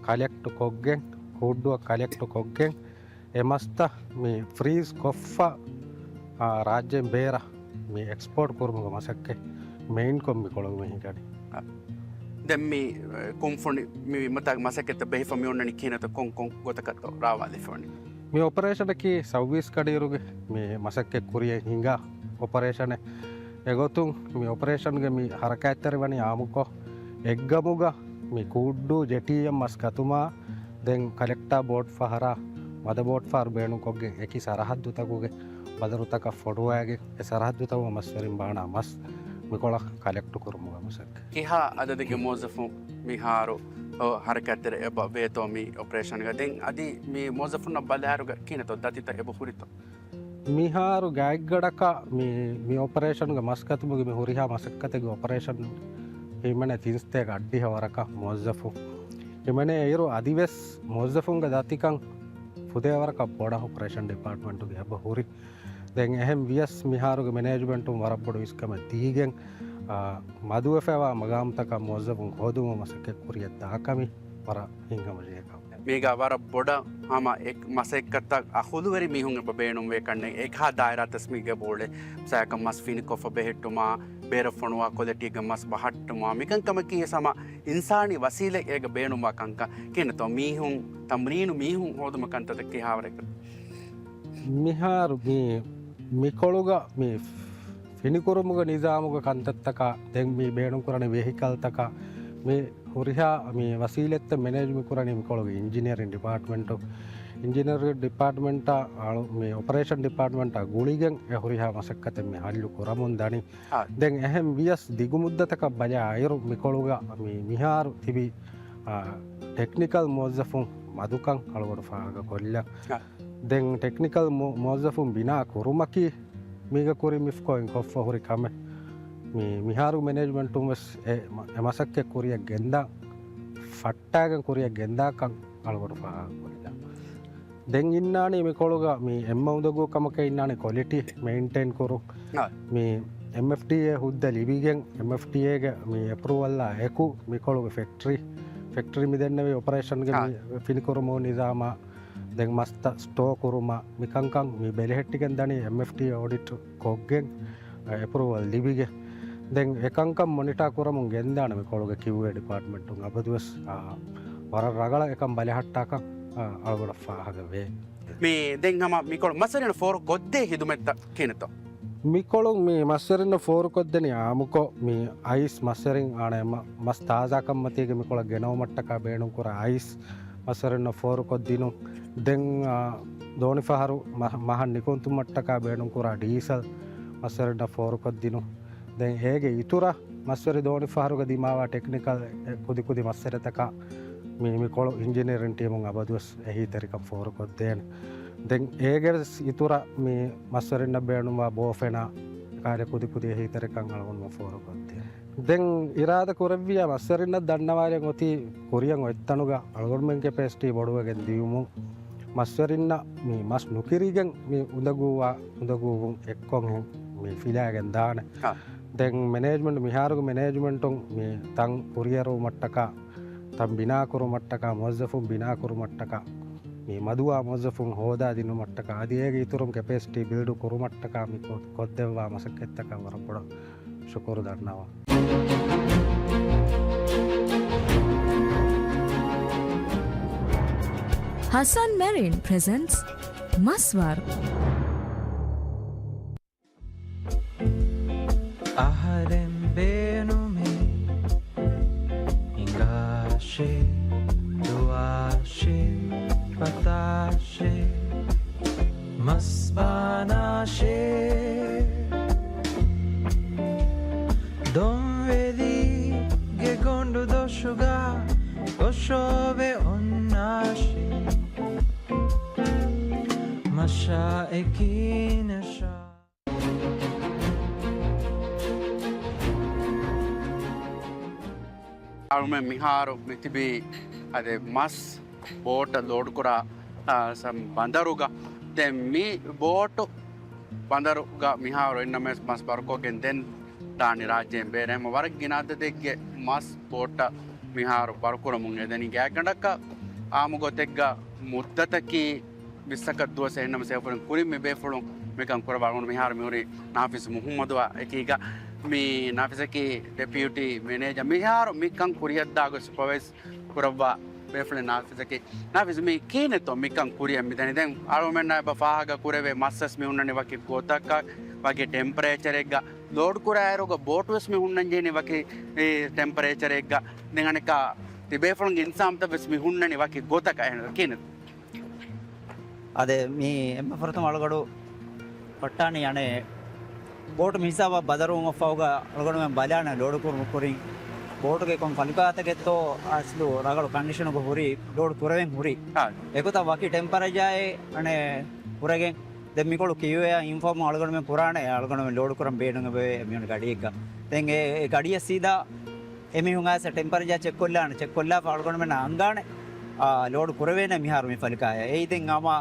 ކަލެކްޓު ކޮށްގެން، ކޫއްޑޫއަށް ކަލެކްޓު ކޮށްގެން، އެ މަސްތައް މި ފްރީޒް ކޮށްފަ، އާ، ރާއްޖޭން ބޭރަށް މި އެކްސްޕޯޓް ކުރުމުގެ މަސައްކަތް މެއިންކޮށް މި ކޮޅު މި ހިނގަނީ. އަ، ދެން މި، އެ، ކުންފުނި މި މަތާ މަސައްކަތްތައް ބެހިފަ މި އޮންނަނީ ކިހިނެއްތޯ ކޮން ކޮން ގޮތަކަށްތޯ ރާވާލިފަ ވަނީ؟ މި އޮޕަރޭޝަނަކީ ސައުވީސް ކަޑިއިރުގެ މި މަސައްކަތް ކުރިޔަށް ހިނގާ އޮޕަރޭޝަނެއް. އެގޮތުން މި އޮޕަރޭޝަންގެ މި ހަރަކާތްތެރިވަނީ އާއްމުކޮށް އެއްގަމުގަ މި ކޫއްޑޫ ޖެޓީއަށް މަސް ގަތުމާ، ދެން ކަލެކްޓާ ބޯޓް ފަހަރާ، މަދަ ބޯޓް ފަހަރު ބޭނުންކޮށްގެން އެކި ސަރަހައްދުތަކުގެ ބަނދަރުތަކަށް ފޮނުވައިގެން އެ ސަރަހައްދުތަކުގަ މަސްވެރިން ބާނާ މަސް މިކޮޅަށް ކަލެކްޓު ކުރުމުގެ މަސައްކަތް. ކިހާ އަދަދެއްގެ މުވައްޒަފުން މިހާރު، އޮ، ހަރަކާތްތެރި އެބަ ވޭތޯ މި އޮޕަރޭޝަންގަ؟ ދެން އަދި މި މުވައްޒަފުންނަށް ބަލާއިރުގަ ކިހިނެއްތޯ ދަތިތައް އެބަ ހުރިތޯ؟ މިހާރު ގާތްގަނޑަކަށް މި، މި އޮޕަރޭޝަންގެ މަސްގަތުމުގެ މި ހުރިހާ މަސައްކަތެއްގެ އޮޕަރޭޝަން ހިމެނޭ ތިންސަތޭކަ އަށްޑިހަ ވަރަކަށް މުވައްޒަފުން. ހިމެނޭ އިރު އަދިވެސް މުވައްޒަފުންގެ ދަތިކަން ފުދޭ ވަރަކަށް ބޮޑަށް އޮޕަރޭޝަން ޑިޕާޓްމަންޓުގެ އެބަ ހުރި. ދެން އެހެން ވިޔަސް މިހާރުގެ މެނޭޖްމަންޓުން ވަރަށް ބޮޑު އިސްކަމެއް ދީގެން، އާ، މަދުވެފައިވާ މަގާމްތަކަށް މުވައްޒަފުން ހޯދުމުގެ މަސައްކަތް ކުރިޔަށް ދާކަމީ ވަރަށް ހިތްހަމަޖެހޭ ކަމެއް. މީގަ ވަރަށް ބޮޑަށް ހަމަ އެ މަސައްކަތްތައް އަހުލުވެރި މީހުން އެބަ ބޭނުންވޭ ކަންނެ އެކަހަ ދާއިރާ ތަސްމީގެ ބޯޅެ ސައިކަ މަސް ފިނިކޮށްފަ ބެހެއްޓުމާ، ބޭރަށް ފޮނުވާ ކޮލެޓީގެ މަސް ބަހައްޓުމާ، މިކަންކަމަކީ ހަމަ އިންސާނީ ވަސީލަތް އޭގަ ބޭނުންވާ ކަންކަން. ކިހިނެއްތޯ މީހުން ތަމްރީނު މީހުން ހޯދުމަށް ކަންތައްތައް ކިހާވަރެއް؟ މިހާރު މި، މިކޮޅުގަ މި ފިނިކުރުމުގެ ނިޒާމުގެ ކަންތައްތަކާ، ދެން މި ބޭނުންކުރަނި ވެހިކަލްތަކާ، މި ހުރިހާ މި ވަސީލަތްތައް މެނޭޖް މި ކުރަނީ މިކޮޅުގެ އިންޖިނިއަރިން ޑިޕާޓްމަންޓު. އިންޖިނިއަރިން ޑިޕާޓްމަންޓާ އަޅު-، މި އޮޕަރޭޝަން ޑިޕާޓްމަންޓާ ގުޅިގެން އެ ހުރިހާ މަސައްކަތެއް މި ހައްލު ކުރަމުން ދަނީ. އާ. ދެން އެހެން ވިޔަސް ދިގު މުއްދަތަކަށް ބަލާ އިރު މިކޮޅުގަ މި މިހާރު ތިބި، އާ، ޓެކްނިކަލް މުވައްޒަފުން މަދުކަން އަޅުގަނޑު ފާހަގަ ކޮށްލަން. އާ. ދެން ޓެކްނިކަލް މު-، މުވައްޒަފުން ބިނާ ކުރުމަކީ މީގަ ކުރިން މިފްކޯއިން ކޮށްފަ ހުރި ކަމެއް. މި-، މިހާރު މެނޭޖްމަންޓުން ވެސް އެ މަ-، އެ މަސައްކަތް ކުރިއަށް ގެންދާ، ފައްޓާގެން ކުރިއަށް ގެންދާކަން އަޅުގަނޑު ފާހަގަ ކޮށްލަން. ދެން އިންނާނީ މިކޮޅުގަ މި އެންމެ އުނދަގޫ ކަމަކަށް އިންނާނީ ކޮލިޓީ މެއިންޓެއިން ކުރުން. އާ. މި އެމްއެފްޑީއޭ ހުއްދަ ލިބިގެން، އެމްއެފްޑީއޭގެ މި އެޕްރޫވަލްއާ އެކު މިކޮޅުގެ ފެކްޓްރީ، ފެކްޓްރީ މި ދެންނެވި އޮޕަރޭޝަންގެ އާ. މި ފިނިކުރުމުގެ ނިޒާމާ، ދެން މަސްތައް ސްޓޯ ކުރުމާ، މިކަންކަން މި ބެލެހެއްޓިގެން ދަނީ އެމްއެފްޑީއޭ އޮޑިޓް ކޮށްގެން، އެޕްރޫވަލް ލިބިގެން. ދެން އެކަންކަން މޮނިޓާ ކުރަމުން ގެންދާނެ މިކޮޅުގެ ކިއުއޭ ޑިޕާޓްމަންޓުން އަބަދުވެސް، އާ، ވަރަށް ރަގަޅަށް އެކަން ބަލަހައްޓާކަން، އާ، އަޅުގަނޑަށް ފާހަގަވޭ. މި ދެން ހަމަ މިކޮޅު މަސްވެރިންނަށް ފޯރު ކޮށްދޭ ހިދުމަތްތައް ކިހިނެއްތޯ؟ މިކޮޅު މި މަސްވެރިންނަށް ފޯރު ކޮށްދެނީ އާއްމުކޮށް މި އައިސް މަސްވެރިން އާނެ މަ-، މަސް ތާޒާކަންމަތީގެ މިކޮޅަށް ގެނައުމަށްޓަކާ ބޭނުންކުރާ އައިސް މަސްވެރިންނަށް ފޯރުކޮށްދިނުން. ދެން، އާ، ދޯނިފަހަރު މަ-، މަހަށް ނިކުންތުމަށްޓަކާ ބޭނުންކުރާ ޑީސަލް މަސްވެރިންނަށް ފޯރުކޮށްދިނުން. ދެން އޭގެ އިތުރަށް މަސްވެރި ދޯނިފަހަރުގަ ދިމާވާ ޓެކްނިކަލް އެ ކުދިކުދި މައްސަރެތަކާ މި، މި ކޮޅު އިންޖިނިއަރިން ޓީމުން އަބަދުވެސް އެހީތެރިކަން ފޯރުކޮށްދޭނެ. ދެން އޭގެވެސް އިތުރަށް މި މަސްވެރިންނަށް ބޭނުންވާ ބޯފެނާ ކާލެ ކުދިކުދި އެހީތެރިކަން އަޅުގަނޑުމެން ފޯރުކޮށްދޭނެ. ދެން އިރާދަ ކުރެއްވިޔާ މަސްވެރިންނަށް ދަންނަވާލެން އޮތީ ކުރިއަށް އޮތްތަނުގަ އަޅުގަނޑުމެންގެ ކެޕޭސިޓީ ބޮޑުވެގެން ދިޔުމުން މަސްވެރިންނަށް މި މަސް ނުކިރިގެން މި އުނދަގޫވާ އުނދަގޫވުން އެއްކޮށް މި ފިލާގެން ދާނެ. އާ. ދެން މެނޭޖްމަންޓް މިހާރުގެ މެނޭޖްމަންޓުން މި ތަން ކުރިއެރުވުމަށްޓަކާ ތަން ބިނާ ކުރުމަށްޓަކާ މުވައްޒަފުން ބިނާ ކުރުމަށްޓަކާ މި މަދުވާ މުވައްޒަފުން ހޯދާ ދިނުމަށްޓަކާ އަދި އޭގެ އިތުރުން ކެޕޭސިޓީ ބިލްޑު ކުރުމަށްޓަކާ މި ކޮ-، ކޮށްދެއްވާ މަސައްކަތްތަކަށް ވަރަށް ބޮޑަށް ޝުކުރު ދަންނަވަން. ހަސަން މެރިން ޕްރެޒެންޓްސް މަސްވަރު. އަހަރެން ބޭނުމެއް ހިނގާށޭ. ދޮށުގަ ގޮށޯވެ އޮންނާށި، މަށާ އެކީ ނަށާ. އަޅުމެން މިހާރު މިތިބީ އަދެ މަސް ބޯޓަށް ލޯޑުކުރާ، އާ، ސަ-، ބަނދަރުގަ. ދެން މި ބޯޓު ބަނދަރުގަ މިހާރު އެންނަމެސް މަސް ބަރުކޮށްގެން ދެން ދާނީ ރާއްޖޭން ބޭރެއް. ހަމަ ވަރަށް ގިނަ އަދަދެއްގެ މަސް ބޯޓަށް މިހާރު ބަރުކުރަމުން އެދެނީ. ގާތްގަނޑަކަށް އާއްމު ގޮތެއްގަ މުއްދަތަކީ ވިއްސަކަށް ދުވަސް އެހެންނަމަ ސޭފުރިން ކުރިން މި ބޭފުޅުން މިކަން ކުރައްވާ އަޅުގަނޑު މިހާރު މިހުރީ ނާފިޒް މުހައްމަދުއާ އެކީގަ. މި ނާފިޒަކީ ޑެޕިއުޓީ މެނޭޖަރ. މިހާރު މިކަން ކުރިއަށްދާ ގޮތް ސުޕަވައިޒް ކުރައްވާ ބޭފުޅެއް ނާފިޒަކީ. ނާފިޒް މި ކިހިނެއްތޯ މިކަން ކުރިއަށް މިދަނީ؟ ދެން އަޅުމެންނާ އެބަ ފާހަގަ ކުރެވޭ މަސްވެސް މި ހުންނަނީ ވަކި ގޮތަކަށް، ވަކި ޓެމްޕަރޭޗަރެއްގަ. ލޯޑް ކުރާއިރުގަ ބޯޓުވެސް މި ހުންނަންޖެހެނީ ވަކި، އެ، ޓެމްޕަރޭޗަރެއްގަ. ދެން އަނެއްކާ ތިބޭފުޅުންގެ އިންތިޒާމްތައް ވެސް މި ހުންނަނީ ވަކި ގޮތަކަށް. އެހެން ކިހިނެއް؟ އަދެ މީ އެންމެ ފުރަތަމަ އަޅުގަޑު ފައްޓާނީ އަނެއް ބޯޓު މި ހިސާބަށް ބަދަރުވުމަށްފަހުގަ އަޅުގަޑުމެން ބަލާނެ ލޯޑު ކުރުމުގެ ކުރިން ބޯޓުގެ ކޮން ފަލުކާތަކެއްތޯ އަސްލު ރަނގަޅު ކަންޑިޝަނުގަ ހުރީ ލޯޑު ކުރެވެން ހުރީ. އާ. އެގޮތަށް ވަކި ޓެމްޕަރޭޗަރެއް އަނެއް ހުރެގެން ދެން މިކޮޅު ކިއުއޭއާ އިންފޯމް އަޅުގަޑުމެން ކުރާނެ އަޅުގަޑުމެން ލޯޑު ކުރަން ބޭނުންވޭ މިހުން ގަޑިއެއްގަ. ދެން އެ، އެ ގަޑިއަށް ސީދާ އެމީހުން އައިސް ޓެމްޕަރޭޗަރ ޗެކްކޮށްލާނެ، ޗެކްކޮށްލާފަ އަޅުގަނޑުމެންނަށް އަންގާނެ، އާ، ލޯޑު ކުރެވޭނެ މިހާރު މި ފަލިކާޔަށް. އެއީ ދެން ހަމަ،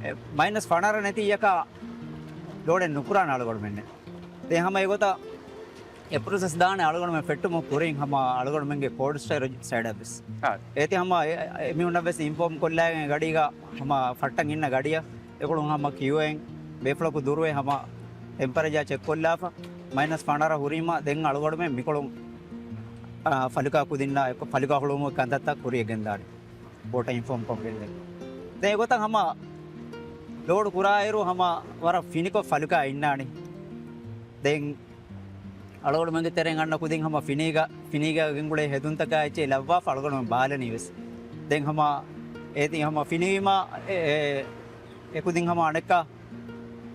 އެ، މައިނަސް ފަނަރަ ނެތިއްޔަކާ ލޯޑެއް ނުކުރާނެ އަޅުގަނޑުމެންނެއް. ދެން ހަމަ އެގޮތަށް އެ ޕްރޮސެސް ދާނެ އަޅުގަނޑުމެން ފެއްޓުމުގެ ކުރިން ހަމަ އަޅުގަނޑުމެންގެ ކޯލްޑް ސްޓޯރޭޖް ސައިޑަށް ވެސް. އާ. އޭތި ހަމަ އެ، އެ، އެމީހުންނަށް ވެސް އިންފޯމް ކޮށްލާގެން ގަޑީގަ ހަމަ ފައްޓަން އިންނަ ގަޑިއަށް އެކޮޅުން ހަމަ ކިޔުއިން ބޭފުޅަކު ދުރުވެ ހަމަ ޓެމްޕަރޭޗާ ޗެކްކޮށްލާފަ، މައިނަސް ފަނަރަ ހުރީމަ ދެން އަޅުގަޑުމެން މިކޮޅުން، އާ، ފަލުކާ ކުދިންނާ އެކު ފަލުކާ ހުޅުވުމުގެ ކަންތައްތައް ކުރިއަށް ގެންދާނެ. ބޯޓަށް އިންފޯމް ކޮށްގެންދެން. ދެން އެގޮތަށް ހަމަ ލޯޑު ކުރާއިރު ހަމަ ވަރަށް ފިނިކޮށް ފަލުކާ އިންނާނެ. ދެން އަޅުގަނޑުމެންގެ ތެރެއިން އަންނަ ކުދިން ހަމަ ފިނީގަ، ފިނީގަ ގެންގުޅޭ ހެދުންތަކާ އެއްޗެއް ލައްވާފަ އަޅުގަނޑުމެން ބާލަނީ ވެސް. ދެން ހަމަ އޭތި ހަމަ ފިނިވީމަ އެ، އެ، އެކުދިން ހަމަ އަނެއްކާ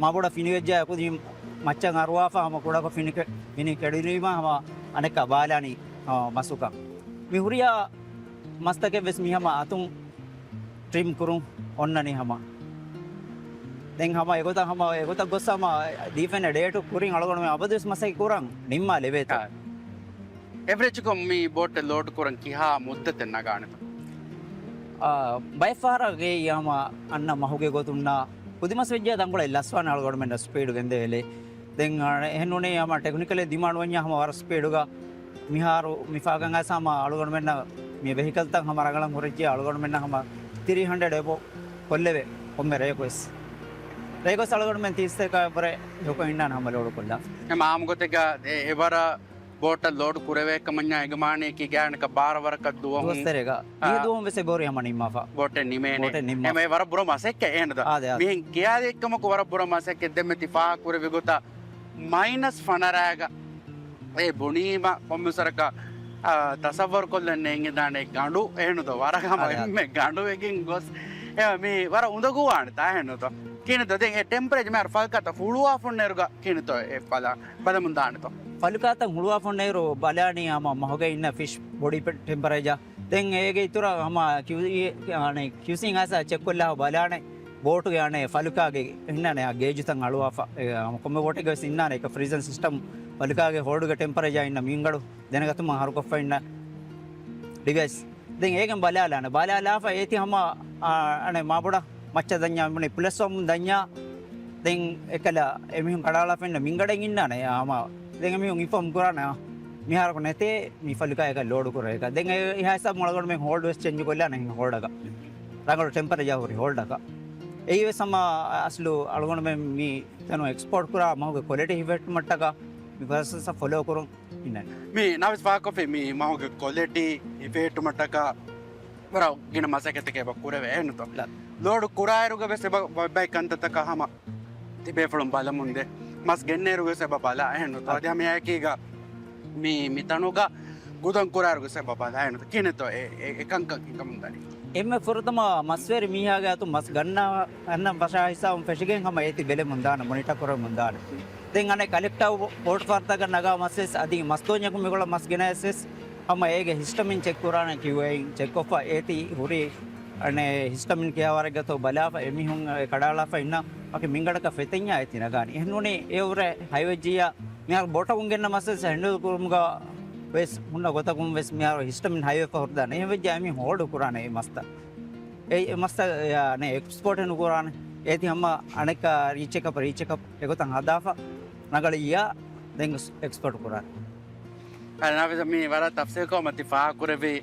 މާބޮޑަށް ފިނިވެއްޖާ އެކުދިން މައްޗަށް އަރުވާފަ ހަމަ ކުޑަކޮށް ފިނި ކެ-، ފިނި ކެޑުނީމަ ހަމަ އަނެއްކާ ބާލާނީ، އާ، މަސްއުކަން. މި ހުރިހާ މަސްތަކެއް ވެސް މި ހަމަ އަތުން ޓްރިމް ކުރުން އޮންނަނީ ހަމަ. ދެން ހަމަ އެގޮތަށް ހަމަ އެގޮތަށް ގޮސް ހަމަ ދީފެން ޑޭޓު ކުރިން އަޅުގަނޑުމެން އަބަދުވެސް މަސައްކަތް ކުރަން ނިންމާލެވޭތޯ. އާ. އެވްރެޖްކޮށް މި ބޯޓެއް ލޯޑް ކުރަން ކިހާ މުއްދަތެއް ނަގާނެތޯ؟ އާ، ބައެއް ފަހަރަށް ގޭ ހަމަ އަންނަ މަހުގެ ގޮތުންނާ ކުދިމަސް ވެއްޖެ ދަންކޮޅެއް ލަސްވާނެ އަޅުގަނޑުމެންނަށް ސްޕީޑު ގެންދެވޭލެ. ދެން އަ، އެހެން ނޫނީ ހަމަ ޓެކްނިކަލް ޑިމާންޑް ވަންޏާ ހަމަ ވަރަށް ސްޕީޑުގަ މިހާރު މި ފާގަނގަސް ހަމަ އަޅުގަނޑުމެންނަށް މި ވެހިކަލްތައް ހަމަ ރަނގަޅަށް ހުރެއްޖެ އަޅުގަނޑުމެންނަށް ހަމަ ތިރީ ހަންޑްރެޑް އެބޯ ކޮށްލެވޭ ކޮންމެ ރެޔަކުވެސް. ރޭގޮސް އަޅުގަނޑުމެން ތީސްތޭކަ ވަރެ ހިކޮ އިންނާނެ ހަމަ ލޯޑު ކޮށްލާ. އެ މާމު ގޮތެއްގަ އެ، އެވަރަށް ބޯޓަށް ލޯޑު ކުރެވޭ ކަމަންޏާ އެގަމާނީ ކި ގާނަކަ ބާރަ ވަރަކަށް ދުވަހުން. ދުވަސްތެރޭގަ. އާ. މި ދުވަހުން ވެސް އެބޯރި ހަމަ ނިންމާފަ. ބޯޓެއް ނިމޭނެ. ބޯޓެއް ނިންމާ. އެމެ ވަރަށް ބުރަ މަސައްކަތް އެހެން ދޯ. އާ، ދެ، އާ. މިހެން ކިޔާދޭ ކަމަކު ވަރަށް ބުރަ މަސައްކަތް ދެންމެ ތި ފާހަ ކުރެވި ގޮތަށް މައިނަސް ފަނަރައިގަ އެ ބުނީމަ ކޮންމެސް ވަރަކަށް، އާ، ތަސައްވަރު ކޮށްލަން ނޭނގިދާނެ ގަނޑު އެހެން ދޯ. ވަރަށް ހަމަ އާ، އާ. އެންމެ ގަނޑު ވެގެން ގޮސް އެ މި ވަރަށް އުނދަގޫވާނެ ތާ އެހެން ދޯ. ކިނިތޯ ދެން އެ ޓެމްޕަރޭޗަރ މިހާރު ފަލްކާތަ ހުޅުވާފަ އޮންނައިރުގަ ކިނިތޯ އެ ބަލަ-، ބަލަމުން ދާނެތޯ. ފަލުކާތައް ހުޅުވާފަ އޮންނައިރު ބަލާނީ ހަމަ މަހުގަ އިންނަ ފިޝް ބޮޑީ ޕެ-، ޓެމްޕަރޭޗަރ. ދެން އޭގެ އިތުރަށް ހަމަ ކިއު-، އީ، އަނެ، ކިއުސީން އައިސް ޗެކްކޮށްލާ ބަލާނެ ބޯޓުގެ އަނެ ފަލުކާގެ އިންނާނެ އާ ގޭޖުތައް އަޅުވާފަ. އެ، ކޮންމެ ބޯޓެއްގަ ވެސް އިންނާނެ އެކަ ފްރީޒަން ސިސްޓަމް ފަލުކާގެ ހޯޑުގެ ޓެމްޕަރޭޗަރ އިންނަ މިންގަނޑު ދެނެގަތުމަށް ހަރުކޮށްފަ އިންނަ ޑިވައިސް. ދެން އޭގެން ބަލާލާނެ. ބަލާލާފަ އޭތި ހަމަ، އާ، އަނެ މާބޮޑަށް މައްޗަށް ދަންޏާ މި ޕްލަސް ވަމުން ދަންޏާ. ދެން އެކަލަ އެމީހުން ކަޑައަޅާފަ އިންނަ މިންގަނޑެއް އިންނާނެ. އާ، ހަމަ ދެން އެމީހުން އިންފޯމް ކުރާނެ، އާ، މިހާރަކު ނެތޭ މި ފަލުކާ އެކަ ލޯޑު ކުރޭ އެކަ. ދެން އެ އިހާ ހިސާބުން އަޅުގަނޑުމެން ހޯލްޑް ވެސް ޗެންޖު ކޮށްލާނެ ހިނގަ ހޯލްޑަކަށް. ރަނގަޅު ޓެމްޕަރޭޗަރ ހުރި ހޯލްޑަކަށް. އެއީ ވެސް ހަމަ އަސްލު އަޅުގަނޑުމެން މި ތަނު އެކްސްޕޯޓް ކުރާ މަހުގެ ކޮލިޓީ ހިފެހެއްޓުމަށްޓަކާ މި ޕްރޮސެސް ފޮލޯ ކުރުން. މި ނާފިޒް ފާހަގަކޮށްފި މި މަހުގެ ކޮލިޓީ ހިފެހެއްޓުމަށްޓަކާ ވަރަށް ގިނަ މަސައްކަތެއް އެބަ ކުރެވޭ އެހެންތޯ. ލޯޑު ކުރާއިރުގަ ވެސް އެބަ ބައި ބައި ކަންތައްތަކަށް ހަމަ ތިބޭފުޅުން ބަލަމުންދޭ. މަސް ގެންނޭރު ވެސް އެބަ ބަލާ އެހެންތޯ. އަދި ހަމަ އެކީގަ މި، މި ތަނުގަ ގުދަން ކުރާއިރު ވެސް އެބަ ބަލާ އެހެންތޯ. ކިހިނެއްތޯ އެ، އެ، އެކަންކަން ހިނގަމުން ދަނީ؟ އެންމެ ފުރަތަމަ މަސްވެރި މީހާގެ އަތު މަސް ގަންނަ، ގަންނަން ފަށާ ހިސާބުން ފެށިގެން ހަމަ އޭތި ބެލެމުން ދާނެ، މޮނިޓަ ކުރަމުން ދާނެ. ދެން އަނެއް ކަލެކްޓަރ ބޯޓް ފަރުތަކަށް ނަގާ މަސްވެސް އަދި މަސްދޯންޏަކު މިކޮޅަށް މަސް ގެނައިސްވެސް ހަމަ އޭގެ ހިސްޓަމިން ޗެކް ކުރާނެ ކިޔުއައިން ޗެކްކޮށްފަ އޭތި ހުރި އަނެއް ހިސްޓަމިން ކިޔާވަރެއްގަތޯ ބަލާފަ އެމީހުން އެ ކަޑައަޅާފަ އިންނަ ވަކި މިންގަނޑަކަށް ފެތެންޏާ އޭތި ނަގާނެ. އެހެންނޫނީ އެ އުރެ ހައިވެއްޖިއްޔާ މިހާރު ބޯޓަކުން ގެންނަ މަސްވެސް ހެންޑަލް ކުރުމުގަ ވެސް ހުންނަ ގޮތަކުން ވެސް މިހާރު ހިސްޓަމިން ހައިވެފަ ހުރިދާނެ. އެހެން ވެއްޖެ އެމީހުން ހޯލްޑް ކުރާނެ އެ މަސްތައް. އެ، އެ މަސްތައް، އެ، އަނެއް އެކްސްޕޯޓެއް ނުކުރާނެ. އޭތި ހަމަ އަނެއްކާ ރީޗެކަޕް، ރީޗެކަޕް އެގޮތަށް ހަދާފަ ރަނގަޅިއްޔާ ދެން އެކްސްޕޯޓް ކުރާނެ. އަދި ނާފިޒް، މި ވަރަށް ތަފްސީލްކޮށް މަތި ފާހަގަކުރެއްވި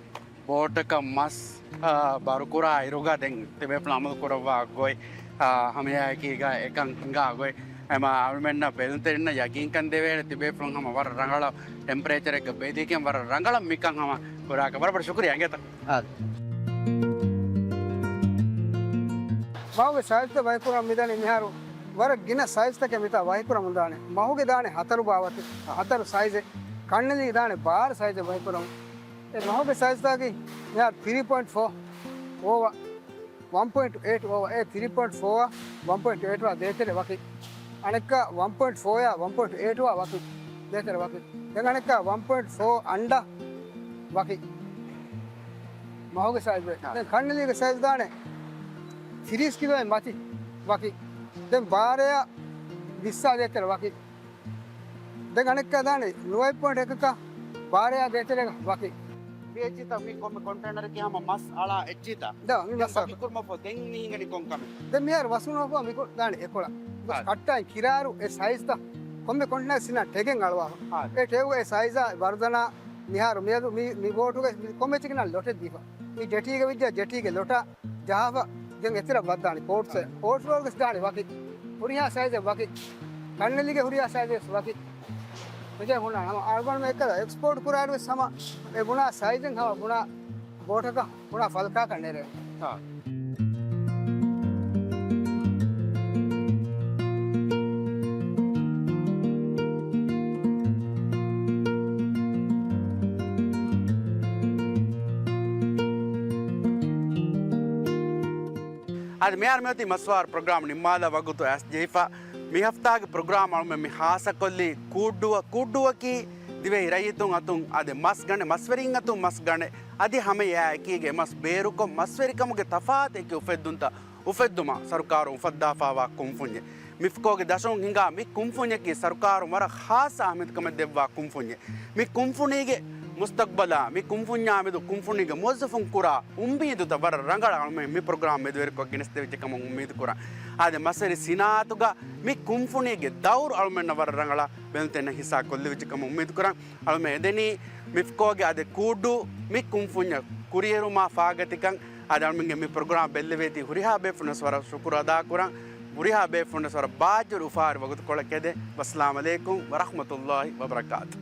ބޯޓަކަށް މަސް، އާ، ބާރުކުރާ އިރުގަ ދެން ތިބޭފުޅުން އަމަލު ކުރައްވާ ގޮތް، އާ، ހަމައެއާއެކީގަ އެކަން ހިނގާ ގޮތް، އެމަ އަޅުމެންނަށް ބެލުންތެރިންނަށް ޔަގީންކަން ދެވޭނެ ތިބޭފުޅުން ހަމަ ވަރަށް ރަނގަޅަށް ޓެމްޕަރޭޗަރެއްގަ ބޭދީގެން ވަރަށް ރަނގަޅަށް މިކަން ހަމަ ކުރާކަށް. ވަރަށް ވަރަށް ޝުކުރިއްޔާ އިނގޭތަ؟ އާ. މަހުގެ ސައިޒްތައް ވަކިކުރަން މިދަނީ މިހާރު ވަރަށް ގިނަ ސައިޒްތަކެއް މިތާ ވަކިކުރަމުންދާނެ. މަހުގެ ދާނެ ހަތަރު ބާވަތި، ހަތަރު ސައިޒެއް. ކަންނެލީ ދާނެ ބާރަ ސައިޒެއް ވަކިކުރަމުން. އެ މަހުގެ ސައިޒްތަކީ މިހާރު ތްރީ ޕޮއިންޓް ފޯ އޯވާ ވަން ޕޮއިންޓް އެއިޓް އޯވާ، އެ ތްރީ ޕޮއިންޓް ފޯ އާ ވަން ޕޮއިންޓް އެއިޓް އާ ދޭތެރެ ވަކި. އަނެއްކާ ވަން ޕޮއިންޓް ފޯ އާ ވަން ޕޮއިންޓް އެއިޓް އާ ވަކި. ދޭތެރެ ވަކި. ދެން އަނެއްކާ ވަން ޕޮއިންޓް ފޯ އަންޑާ ވަކި. މަހުގެ ސައިޒް. އާ. ދެން ކަންނެލީގެ ސައިޒް ދާނެ ތިރީސް ކިލޯއިން މަތި ވަކި. ދެން ބާރައާ ވިއްސާ ދޭތެރެ ވަކި. ދެން އަނެއްކާ ދާނެ ނުވައެއް ޕޮއިންޓް އެކަކާ ބާރައާ ދޭތެރޭގަ ވަކި. މި އެއްޗިތަ މި ކޮންމެ ކޮންޓޭނަރަކީ ހަމަ މަސް އަޅާ އެއްޗިތަ؟ ދާ، މި މަސް ވަކި ކުރުމަށްފަހު ދެން މި ހިނގަނީ ކޮން ކަމެއް؟ ދެން މިހާރު ވަސޫނު ވަކު މި ކު-، ދާނެ އެކޮޅަށް. ބަސް އާ. ކައްޓާއިން ކިރާރު އެ ސައިޒްތައް ކޮންމެ ކޮންޓޭނަރ ސިނާ ޓެގެއް އަޅުވާފަ. އާ. އެ ޓެގު އެ ސައިޒާ ވަރުދަނާ މިހާރު މިއަދު މި، މި ބޯޓުގެ މި ކޮންމެ އެއްޗެކިނާ ލޮޓެއް ދީފަ. މި ޖެޓީގެ ވިއްޖާ ޖެޓީގެ ލޮޓާ ޖަހާފަ ދެން އެތެރަށް ވައްދާނެ ކޯޓްސް. އާ. ކޯޓްސް ވަރުގެސް ދާނެ ވަކި. ހުރިހާ ސައިޒެއް ވަކި. ކަންނެލިގެ ހުރިހާ ސައިޒެއް ވަކި. މިކޭ ހުންނާނެ. ހަމަ އަޅުގަނޑުމެން އެއްކަލަ އެކްސްޕޯޓް ކުރާއިރު ވެސް ހަމަ އެ ބުނާ ސައިޒެއް ހަމަ ބުނާ ބޯޓަކަށް ބުނާ ފަލްކާކަށް ނެރެ. އާ. އަދި މިހާރު މިއޮތީ މަސްވާރު ޕްރޮގްރާމް ނިންމާލާ ވަގުތު އައިސް ޖެހިފަ. މި ހަފްތާގެ ޕްރޮގްރާމް އަޅުމެން މި ހާއްސަކޮށްލީ ކޫއްޑޫއަށް. ކޫއްޑޫއަކީ ދިވެހި ރައްޔިތުން އަތުން އާދެ، މަސް ގަނެ، މަސްވެރިން އަތުން މަސް ގަނެ، އަދި ހަމައެއާއެކީގެ މަސް ބޭރުކޮށް، މަސްވެރިކަމުގެ ތަފާތު އެކި އުފެއްދުންތައް އުފެއްދުމަށް ސަރުކާރުން އުފައްދާފާވާ ކުންފުންޏެއް. މިފްކޯގެ ދަށުން ހިނގާ މި ކުންފުންޏަކީ ސަރުކާރުން ވަރަށް ޚާއްޞަ އަހަމިއްޔަތުކަމެއް ދެއްވާ ކުންފުންޏެއް. މި ކުންފުނީގެ މުސްތަޤްބަލާ، މި ކުންފުންޏާމެދު ކުންފުނީގެ މުވައްޒަފުން ކުރާ އުއްމީދުތައް ވަރަށް ރަނގަޅަށް އަޅުމެން މި ޕްރޮގްރާމް މެދުވެރިކޮށް ގެނެސްދެވިއްޖެ ކަމަށް އުއްމީދު ކުރަން. އާދެ، މަސްވެރި ސިނާއަތުގަ މި ކުންފުނީގެ ދައުރު އަޅުމެންނަށް ވަރަށް ރަނގަޅަށް ބެލުންތެރިންނަށް ހިއްސާ ކޮށްލެވިއްޖެ ކަމަށް އުއްމީދު ކުރަން. އަޅުމެން އެދެނީ މިފްކޯގެ އާދެ ކޫއްޑޫ މި ކުންފުންޏަށް ކުރިއެރުމާ ފާގަތިކަން. އާދެ، އަޅުމެންގެ މި ޕްރޮގްރާމް ބެއްލެވޭތީ ހުރިހާ ބޭފުޅުންނަށް ވަރަށް ޝުކުރު އަދާކުރަން. ހުރިހާ ބޭފުޅުންނަށް ވަރަށް ބާއްޖަވެރި އުފާވެރި ވަގުތުކޮޅެއް އެދެން. ވައްސަލާމް ޢަލައިކުމް ވަރަޙްމަތުﷲ ވަބަރަކާތު.